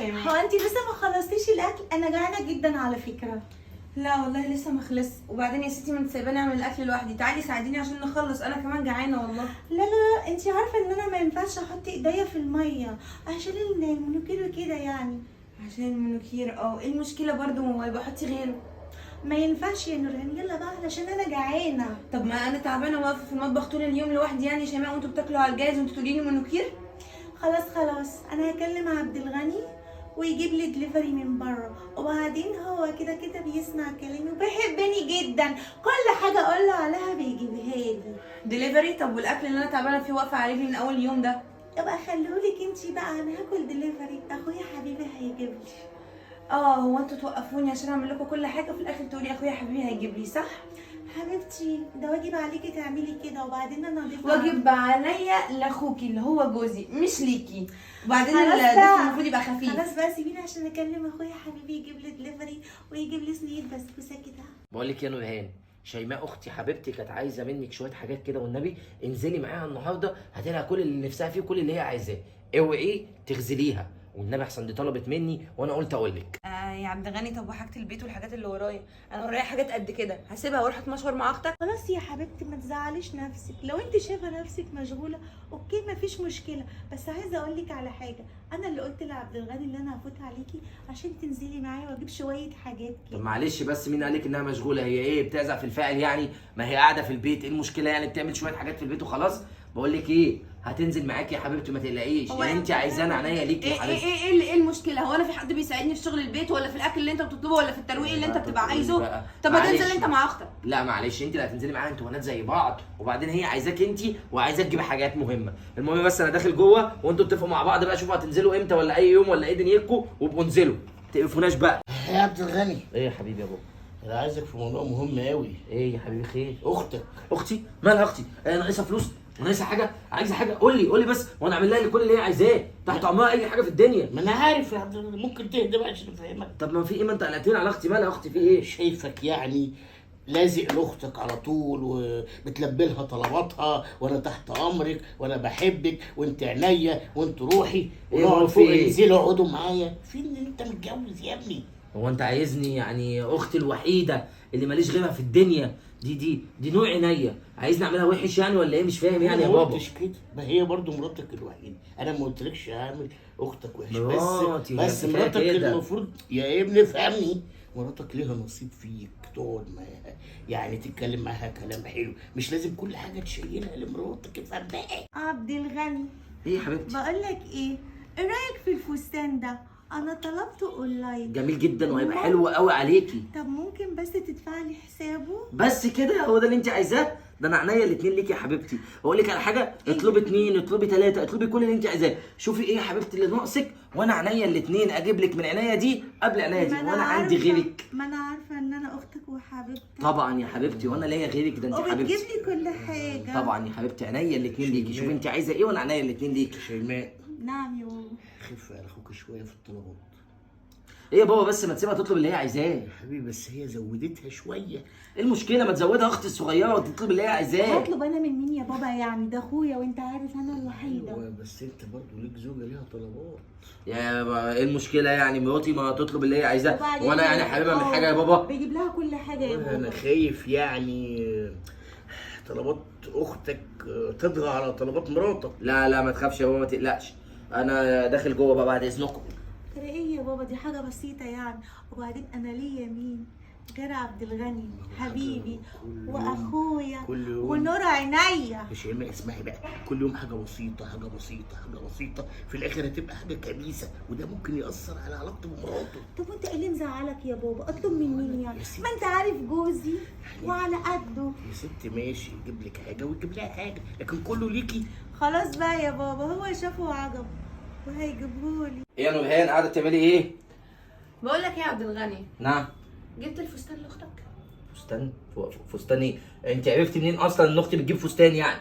شيماء. هو انت لسه ما خلصتيش الاكل؟ انا جعانة جدا على فكرة. لا والله لسه ما خلص. وبعدين يا ستي ما انت سايباني اعمل الاكل لوحدي، تعالي ساعديني عشان نخلص، انا كمان جعانة والله. لا لا لا، انت عارفه ان انا ما ينفعش احط ايديا في المية عشان المنوكير وكده يعني. عشان المنوكير؟ اه ايه المشكلة برضو؟ ما يبقى حطي غيره. ما ينفعش يا نورهان، يلا بقى علشان انا جعانة. طب ما انا تعبانة واقفة في المطبخ طول اليوم لوحدي يعني يا شيماء، وانتوا بتاكلوا على الجاهز وانتوا تقولي لي منوكير؟ خلاص خلاص، انا هكلم عبد الغني ويجيب لي دليفري من بره، وبعدين هو كده كده بيسمع كلامي وبيحبني جدا، كل حاجة اقول له عليها بيجيبها لي. دليفري؟ طب والاكل اللي انا تعبانة فيه واقفة على رجلي من اول يوم ده؟ يبقى خليهولك انتي بقى، انا هاكل دليفري، اخويا حبيبي هيجيب لي. اه هو انتوا توقفوني عشان اعمل لكم كل حاجة، في الاخر تقولي اخويا حبيبي هيجيب لي، صح؟ حبيبتي ده واجب عليكي تعملي كده، وبعدين انا ضيفه واجب عليا لاخوكي اللي هو جوزي مش ليكي. وبعدين خلاص الضيف بقى. المفروض يبقى خفيف. خلاص بقى سيبيني عشان اكلم اخويا حبيبي يجيب لي دليفري ويجيب لي صينية بسبوسه كده. بقول لك يا نورهان، شيماء اختي حبيبتي كانت عايزه منك شوية حاجات كده، والنبي انزلي معاها النهارده، هاتي لها كل اللي نفسها فيه وكل اللي هي عايزاه، اوعي تغزليها والنبي، احسن دي طلبت مني وانا قلت اقول لك. يا عبد الغني، طب وحاجه البيت والحاجات اللي ورايا؟ انا ورايا حاجات قد كده، هسيبها واروح اتمشور مع اختك؟ خلاص يا حبيبتي ما تزعليش نفسك، لو انت شايفه نفسك مشغولة okay مفيش مشكلة، بس عايزه اقول لك على حاجة، انا اللي قلت لعبد الغني اللي انا هفوت عليكي عشان تنزلي معايا واجيب شوية حاجات طب كده. معلش، بس مين قالك انها مشغولة؟ هي ايه بتعزق في الفاعل يعني؟ ما هي قاعدة في البيت، ايه المشكلة يعني؟ بتعمل شوية حاجات في البيت وخلاص. بقول لك ايه، هتنزل معاكي يا حبيبتي ما تقلقيش، هو يعني انت عايزانا عينيا ليكي يا ايه ايه حبيبتي. ايه ايه, إيه المشكلة؟ هو انا في حد بيساعدني في شغل البيت ولا في الاكل اللي انت بتطلبه ولا في الترويق اللي انت بقى بتبقى تقولي عايزه؟ بقى. طب ما معلش. تنزل انت مع اختك. لا معلش، انت اللي هتنزلي معاها، انتوا بنات زي بعض، وبعدين هي عايزاك انت وعايزاك تجيبي حاجات مهمة. المهم بس انا داخل جوه وانتوا اتفقوا مع بعض بقى، شوفوا هتنزلوا امتى ولا اي يوم ولا ايه دنيتكم، وابقوا انزلوا، ما تقفوناش بقى. يا عبد الغني، ايه يا حبيبي يا بابا؟ انا عايزك في موضوع مهم قوي. ايه يا حبيبي؟ خير؟ اختك. اختي مالها اختي؟ ناقصه فلوس؟ ناقصه حاجة؟ عايزه حاجة؟ قول لي قول لي بس وانا اعمل لها كل اللي هي عايزاه، تحت امرها اي حاجة في الدنيا. ما انا عارف يا عبد الغني، ممكن تهدى بقى عشان افهمك. طب ما في ايه؟ ما انت قلقتني على اختي، مالها اختي؟ في ايه؟ شايفك يعني لازق لاختك على طول وبتلبي لها طلباتها، وانا تحت امرك وانا بحبك وانت عينيا وانت روحي، ايه ونقعد هو في فوق ايه؟ انزلوا اقعدوا معايا. فين انت متجوز يا ابني؟ هو انت عايزني يعني اختي الوحيدة اللي ماليش غيرها في الدنيا دي نوع عينيا، عايزني اعملها وحش يعني ولا ايه؟ مش فاهم يعني يا أنا ما بابا. قلتش كده، ما هي برضو مراتك الوحيدة، انا ما قلتلكش هعمل اختك وحش، بس مراتي، بس هي كفاية مراتك كده. المفروض يا ابني افهمني، مراتك ليها نصيب فيك، تقعد معاها يعني تتكلم معاها كلام حلو، مش لازم كل حاجة تشيلها لمراتك، افهم بقى. عبد الغني، ايه يا حبيبتي؟ بقول لك ايه، ايه رايك في الفستان ده؟ انا طلبته اونلاين. جميل جدا وهيبقى حلو قوي عليكي. طب ممكن بس تدفع لي حسابه؟ بس كده هو ده اللي انت عايزاه؟ ده انا عينيا الاتنين ليكي يا حبيبتي. اقول لك على حاجة، اطلبي اتنين، اطلبي تلاتة، اطلبي كل اللي انت عايزاه، شوفي ايه يا حبيبتي اللي ناقصك وانا عينيا الاتنين اجيب لك من عينيا دي قبل عينيا دي، ما أنا وانا عندي عارفة- غيرك. ما انا عارفه ان انا اختك وحبيبتك. طبعا يا حبيبتي، وانا ليا غيرك؟ ده انت وبتجيب حبيبتي. لي كل حاجة. طبعا يا حبيبتي، عينيا الاتنين ليكي، شوفي انت عايزه ايه وانا عينيا الاتنين ليكي. شيماء. نعم يا بابا. خف على اخوك شوية في الطلبات. ايه يا بابا بس ما تسيبها تطلب اللي هي عايزاه. يا حبيبي بس هي زودتها شوية. ايه المشكلة؟ ما تزودها اختي الصغيرة وتطلب اللي هي عايزاه. هطلب انا من مين يا بابا؟ يعني ده اخويا وانت عارف انا الوحيدة. ايوه بس انت برضو ليك زوجه ليها طلبات. يا بابا ايه المشكلة يعني؟ مراتي ما تطلب اللي هي عايزاه، وبعدين وانا يعني حبيبها من حاجة يا بابا؟ بيجيب لها كل حاجة يا انا بابا. خايف يعني طلبات اختك تطغى على طلبات مراتك. لا لا ما تخافش يا بابا، ما تقلقش، انا داخل جوه بقى بعد اذنكم. ترى ايه يا بابا، دي حاجة بسيطة يعني. وبعدين انا ليا مين غير عبد الغني حبيبي واخويا كل يوم. ونور عينيا. يا شيماء اسمعي بقى، كل يوم حاجة بسيطة حاجة بسيطة حاجة بسيطة، في الاخر هتبقى حاجة كبيسه، وده ممكن ياثر على علاقته بمراته. طب وانت ايه اللي مزعلك يا بابا؟ اطلب من مين يعني؟ يا ستي. ما انت عارف جوزي وعلى قده. يا ست ماشي، يجيب لك حاجة ويجيب لها حاجة، لكن كله ليكي. خلاص بقى يا بابا، هو شافه وعجبه وهيجيبهولي. ايه يا نورهان قاعدة بتعملي ايه؟ بقول لك ايه يا عبد الغني، نعم. جبت الفستان لاختك؟ فستان؟ فستان ايه؟ انت عرفتي منين اصلا ان اختي بتجيب فستان يعني؟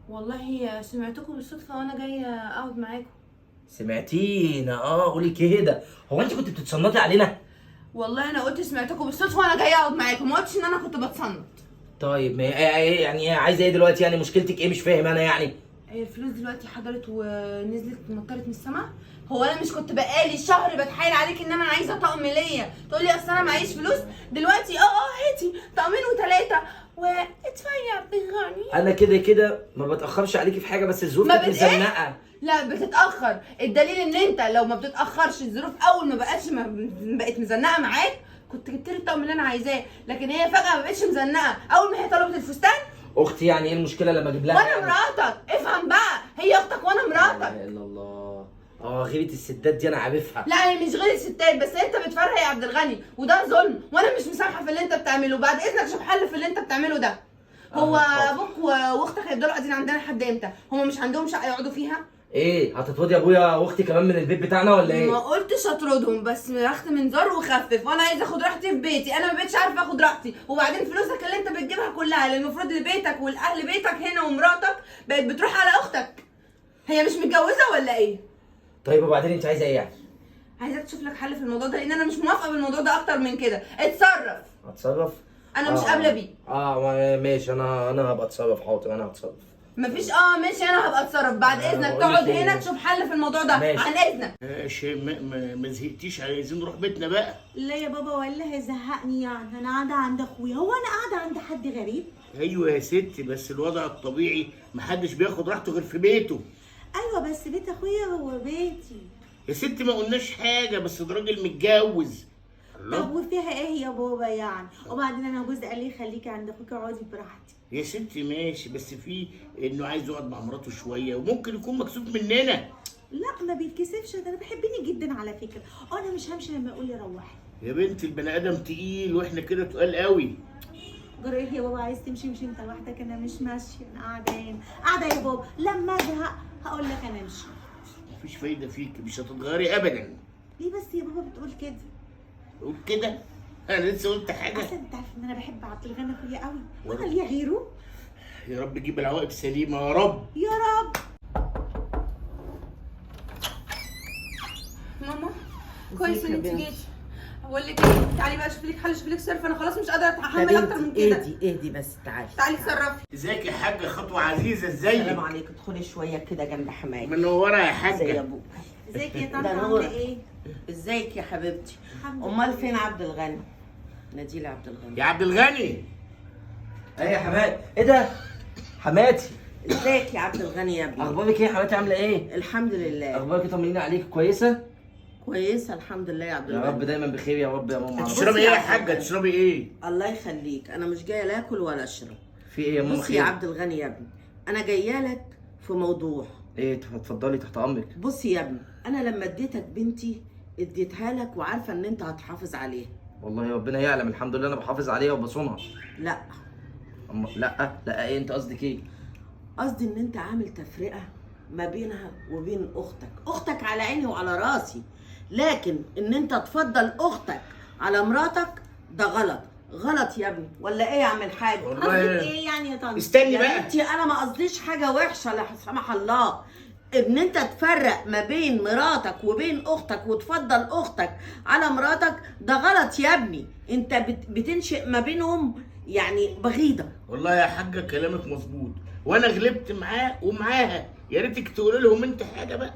والله سمعتكم بالصدفة وانا جاية اقعد معاكم. سمعتينا؟ اه قولي كده، هو انت كنت بتتصنطي علينا؟ والله انا قلت سمعتكم بالصدفة وانا جاية اقعد معاكم، ما قلتش ان انا كنت بتصنت. طيب ما ايه يعني ايه عايزه ايه دلوقتي يعني؟ مشكلتك ايه؟ مش فاهم انا يعني. هي الفلوس دلوقتي حضرت ونزلت مطرت من السما؟ هو انا مش كنت بقالي شهر بتحايل عليك ان انا عايزه طقم ليا، تقولي اصل انا معيش فلوس؟ دلوقتي هاتي طقمين وثلاثة وادفعي يا عبد الغني. انا كده كده ما بتاخرش عليكي في حاجة، بس الظروف كانت مزنقه. لا بتتاخر، الدليل ان انت لو ما بتتاخرش الظروف اول ما بقتش بقت مزنقه معاك كنت جبت لي الطقم اللي انا عايزاه، لكن هي فجاة ما بقتش مزنقه اول ما هي طلبت الفستان. اختي يعني ايه المشكلة لما اجيب لها؟ وانا يعني مراتك، افهم بقى، هي اختك وانا مراتك. لا اله الا الله. غيره الستات دي انا عارفها. لا هي مش غيره الستات، بس انت بتفرق يا عبد الغني وده ظلم، وانا مش مسامحة في اللي انت بتعمله. بعد اذنك شوف حل في اللي انت بتعمله ده. هو ابوك واختك هيفضلوا قاعدين عندنا لحد امتى؟ هما مش عندهم شقه يقعدوا فيها؟ ايه هتطردي ابويا واختي كمان من البيت بتاعنا ولا ايه؟ ما قلتش اطردهم، بس رخت منظار وخفف، وانا عايزه اخد راحتي في بيتي، انا ما بقتش عارفه اخد راحتي. وبعدين فلوسك اللي انت بتجيبها كلها اللي المفروض لبيتك والاهل بيتك هنا ومراتك بقت بتروح على اختك. هي مش متجوزة ولا ايه؟ طيب وبعدين انت عايزه ايه يعني؟ عايزاك تشوف لك حل في الموضوع ده، لان انا مش موافقة بالموضوع ده اكتر من كده. اتصرف. اتصرف؟ انا مش قابله بيه. ماشي، انا هبقى اتصرف. حاضر انا هتصرف. مفيش ماشي انا هبقى اتصرف. بعد اذنك تقعد هنا تشوف حل في الموضوع ده. ماشي. عن اذنك. يا شيماء ما زهقتيش؟ عايزين نروح بيتنا بقى. لا يا بابا ولا هيزهقني يعني، انا قاعدة عند اخويا. هو انا قاعدة عند حد غريب؟ ايوه يا ستي، بس الوضع الطبيعي محدش بياخد راحته غير في بيته. ايوه بس بيت اخويا هو بيتي يا ستي. ما قلناش حاجة، بس ده راجل متجوز. طب وفيها ايه يا بابا يعني؟ وبعدين انا جوزي قال لي خليكي عند اخوكي اقعدي براحتك. يا ستي ماشي، بس في انه عايز يقعد مع مراته شوية وممكن يكون مكسوف مننا. لا ما بيتكسفش، ده انا بيحبني جدا على فكرة. انا مش همشي لما يقول لي روحي. يا بنتي البني ادم تقيل واحنا كده تقال قوي. جرى ايه يا بابا؟ عايز تمشي مش انت لوحدك، انا مش ماشية، انا قاعدة هنا قاعدة يا بابا. لما ازهق هقول لك انا امشي. مفيش فايده فيك، مش هتتغيري ابدا. ليه بس يا بابا بتقول كده؟ قول كده؟ انا لسه قلت حاجة؟ اصل انت عارف ان انا بحب عبد الغني اخويا قوي، وانا ليا غيره؟ يا رب تجيب العواقب سليمة يا رب. يا رب. ماما كويس ان انت جيتي. بقول لك ايه، تعالي بقى شوفي لك حل، شوفي لك صرف، انا خلاص مش قادرة اتحمل اكتر من كده. اهدي اهدي بس، تعالي تعالي اتصرفي. ازيك يا حاجة؟ خطوة عزيزه. ازيك؟ السلام عليكم. ادخلي شوية كده جنب حماك. منورة يا حاجة. زي ابوك. ازيك يا طنط، عامله ايه؟ ازيك يا حبيبتي؟ امال فين عبد الغني؟ ناديلي عبد الغني. يا عبد الغني. ايه يا حماتي؟ ايه ده؟ حماتي ازيك يا عبد الغني يا ابني؟ اخبارك ايه يا حماتي؟ عامله ايه؟ الحمد لله. اخبارك ايه؟ طمنينا عليك. كويسة؟ كويسة الحمد لله يا عبد الغني. يا رب دايما بخير يا رب يا ماما. تشربي ايه يا حاجة؟ تشربي ايه؟ الله يخليك، انا مش جاية لا اكل ولا اشرب. في ايه يا ماما؟ بصي يا عبد الغني يا ابني، انا جاية لك في موضوع. ايه؟ اتفضلي تحت امرك. بصي يا ابني، انا لما اديتك بنتي اديتها لك وعارفه ان انت هتحافظ عليها. والله ربنا يعلم، الحمد لله انا بحافظ عليها وبصونها. لا لا لا ايه انت قصدك ايه؟ قصدي ان انت عامل تفرقه ما بينها وبين اختك. اختك على عيني وعلى راسي، لكن ان انت تفضل اختك على مراتك ده غلط. غلط يا ابني ولا ايه يا عم الحاج؟ قصدك ايه يعني يا طنط؟ استني بقى يا بنتي، انا ما قصديش حاجة وحشة لا سمح الله. ان انت تفرق ما بين مراتك وبين اختك وتفضل اختك على مراتك ده غلط يا ابني. انت بتنشئ ما بينهم يعني بغيضه. والله يا حاجة كلامك مظبوط، وانا غلبت معاه ومعاها. يا ريتك تقول لهم انت حاجة بقى.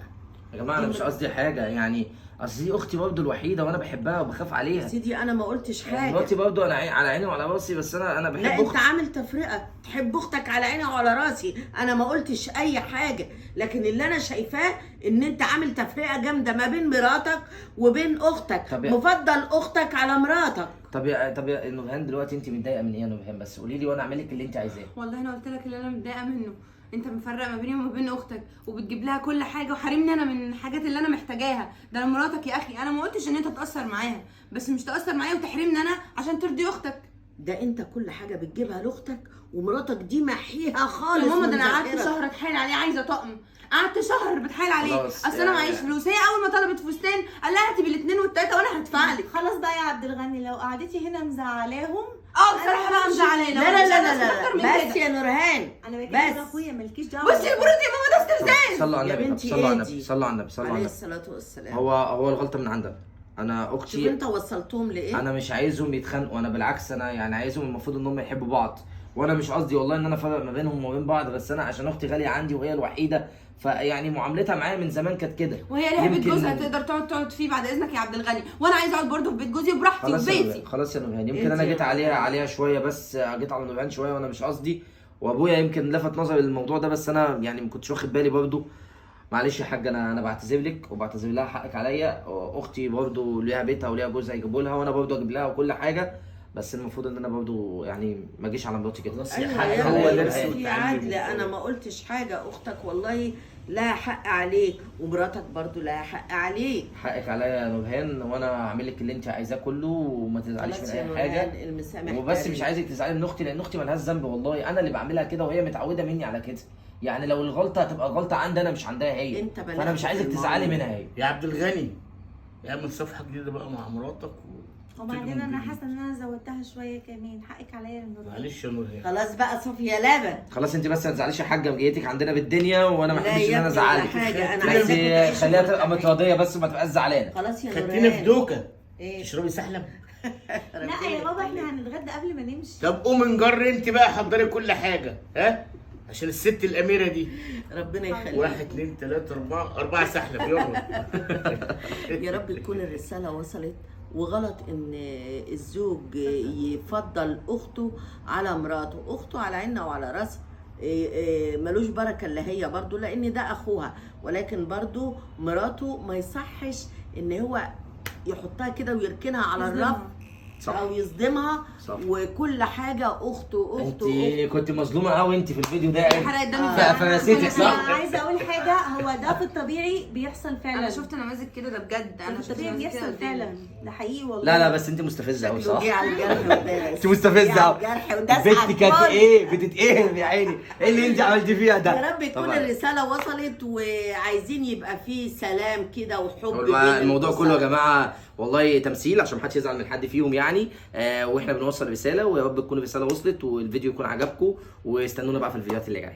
يا جماعة انا مش قصدي حاجة يعني، اصل دي اختي برضه الوحيدة وانا بحبها وبخاف عليها. سيدي انا ما قلتش حاجة. مراتي برضه انا على عيني وعلى راسي، بس انا بحب لا اختي. انت عامل تفرقه، تحب اختك على عيني وعلى راسي، انا ما قلتش اي حاجة، لكن اللي انا شايفاه ان انت عامل تفرقه جامدة ما بين مراتك وبين اختك. مفضل اختك على مراتك. طب يا نورهان، دلوقتي انت متضايقة من ايه يا نورهان؟ بس قولي لي وانا اعمل لك اللي انت عايزاه. والله انا قلت لك اللي انا متضايقة منه، انت مفرق ما بيني وما بين اختك وبتجيب لها كل حاجة وحارمني انا من الحاجات اللي انا محتاجاها. ده انا مراتك يا اخي، انا ما قلتش ان انت تاثر معاها، بس مش تاثر معايا وتحرمني انا عشان ترضي اختك. ده انت كل حاجة بتجيبها لاختك، ومراتك دي محيها خالص. يا ماما ده انا قعدت شهر اتحايل عليه عايزه طقم، قعدت شهر بتحايل عليه، اصل انا معيش فلوس. هي اول ما طلبت فستان قال لها هاتي بالاثنين والثلاثة وانا هدفع لك. خلاص بقى يا عبد الغني، لو قعدتي هنا مزعلاهم. بصراحة بقى مزعلانه. لا لا لا لا لا بس يا نورهان، انا بكلم اخويا مالكيش دعوه. بصي البرود يا ماما ده استفزاز. صلوا على النبي، صلوا على النبي، صلوا على النبي، صلوا على النبي، عليه الصلاة والسلام. هو الغلطة من عندك. انا اختي، شوف انت وصلتهم لايه. انا مش عايزهم يتخانقوا، انا بالعكس انا يعني عايزهم، المفروض ان هم يحبوا بعض. وانا مش قصدي والله ان انا افرق ما بينهم وما بين بعض، بس انا عشان اختي غالية عندي وهي الوحيدة، فيعني معاملتها معايا من زمان كانت كده. وهي ليها بيت يمكن- جوزها تقدر تقعد فيه بعد اذنك يا عبد الغني، وانا عايزه اقعد برضه في بيت جوزي وبراحتي خلاص وفي يا بيتي. نورهان، خلاص يا نورهان، يمكن انت انا يا جيت عليها نورهان. عليها شوية، بس جيت على نورهان شوية وانا مش قصدي، وابويا يمكن لفت نظري للموضوع ده، بس انا يعني ما كنتش واخد بالي برضه. معلش يا حاج، انا بعتذر لك وبعتذر لها، حقك عليا. اختي برضه ليها بيتها وليها جوزها يجيبوا لها، وانا برضه اجيب لها وكل حاجة، بس المفروض ان انا برضه يعني ما اجيش على مراتي كده. خلاص يا ايوه حاج، يا هو ابني، درس في وتعلم. عدل، انا ما قلتش حاجة. اختك والله لها حق عليك، ومراتك برضو لها حق عليك. حقك عليا يا نورهان، وانا هعمل لك اللي انت عايزاه كله، وما تزعليش من خلاص يا اي نورهان، حاجة. المسامح وبس كريم. مش عايزك تزعلي من اختي، لان اختي ملهاش ذنب والله، انا اللي بعملها كده وهي متعوده مني على كده. يعني لو الغلطة هتبقى غلطه عندي انا مش عندها هي، انت بلغت فانا مش عايزك في تزعلي الموضوع. منها هي. يا عبد الغني اعمل صفحة جديدة بقى مع مراتك وبعدين انا حاسه ان انا زودتها شوية كمان، حقك عليا يا نورهان. معلش يا نورهان. خلاص بقى صوفيا لبن. خلاص انت بس ما تزعليش يا حاجة، مجيتك عندنا بالدنيا، وانا ما لا احبش ان يا انا ابني ولا ازعلك، حاجة، انا بس عايزاكم تعيشوا خليها تبقى مرتاحين. متراضيه بس وما تبقاش زعلانة. خلاص يا نورهان. خدتينا في دوكه. ايه؟ تشربي سحلب؟ لا يا بابا، احنا هنتغدى قبل ما نمشي. طب قومي نجر انت بقى، حضري كل حاجة، ها، عشان الست الاميرة دي. ربنا يخليك. 1 2 3 4 4 سحلب، يلا. يا رب تكون الرسالة وصلت. وغلط ان الزوج يفضل اخته على مراته، اخته على عيننا وعلى راسها، ملوش بركة اللي هي برضو، لان ده اخوها، ولكن برضو مراته ما يصحش ان هو يحطها كده ويركنها على الرف صح. او يصدمها. صح. وكل حاجة اخته انت اخته اخته. كنت مظلومة قوي انت في الفيديو ده. حرقت دمي فعلا. فنسيتك صح؟ انا عايزه اقول حاجة، هو ده في الطبيعي بيحصل فعلا. انا شفت نماذج كده، ده بجد انا في شفت الطبيعي نماذج كده بيحصل قدامي. فعلا، ده حقيقي والله. لا لا، بس انت مستفزة قوي شكله صح؟ جه على الجرح وداس. انت مستفزة جه على قوي. الجرح وداس على البت كانت الكل. ايه بتتقهر يا عيني، ايه اللي انت عملتي فيها ده؟ يا رب يكون طبعاً. الرسالة وصلت، وعايزين يبقى فيه سلام كده وحب هو بين الموضوع الأسر. كله يا جماعة والله تمثيل، عشان محدش يزعل من حد فيهم يعني. واحنا بنوصل رسالة، ويا رب تكون الرسالة وصلت والفيديو يكون عجبكم، واستنونا بقى في الفيديوهات اللي جاية.